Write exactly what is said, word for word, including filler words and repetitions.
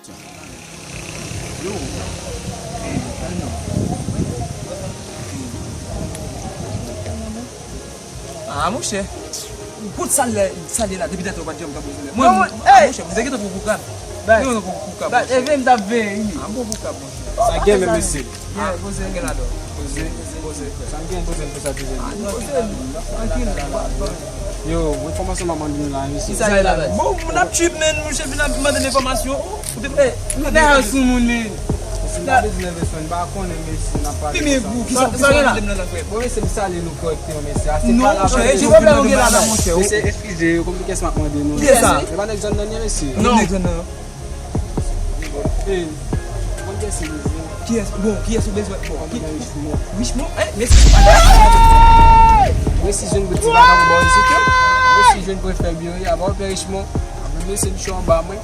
Ah, monchè. Kout sa l ye, sa l ye la, depi tantò ou pa t janm tankou sou lè. Mwen, ah, monchè, mwen te gentan pran pou krab. Mwen te gentan pran pou krab, monchè. Eve m t ap veye, wi. Ah, m pran pou krab, monchè. Sa gen menm, mesye. Yeah, poze. Sa gen ladan. Poze, poze. Sa gen poze pou sa, poze. Ah, non, poze. Trankil. Yo, enfòmasyon m ap mande nou la, mesye. Ki sa ye la? Bon, moun ap trip, men, monchè, vin ap mande m enfòmasyon. Ou te fè, nou te fè sou moun, men. Mesye, m pa bezwen enfòmasyon, m pa konnen, mesye, n ap pale konsa. Ki sa, ki sa w ap mande m nan, frè? Bon, mesye, m salye nou kòrèkteman, mesye. Ase pale avè nou. Non, monchè, e ki pwoblèm ou gen la, monchè? Mesye, eskize, yo konn kiyès m ap mande nou. Kiyès sa? Se pa nèg zòn nan, non, mesye. Non. Nèg zòn nan. Ey, ou konn kiyès li bezwen? Kiyès? Bon, kiyès ou bezwen? Bon, ki Richmond? Richmond? Eh, mesye, se pa Richmond. Mesye jwenn pou ti vagabon bò isit yo. Mesye jwenn pou fè byo, ya, ba w pè Richmond. Apre mesye m cho anba mwen.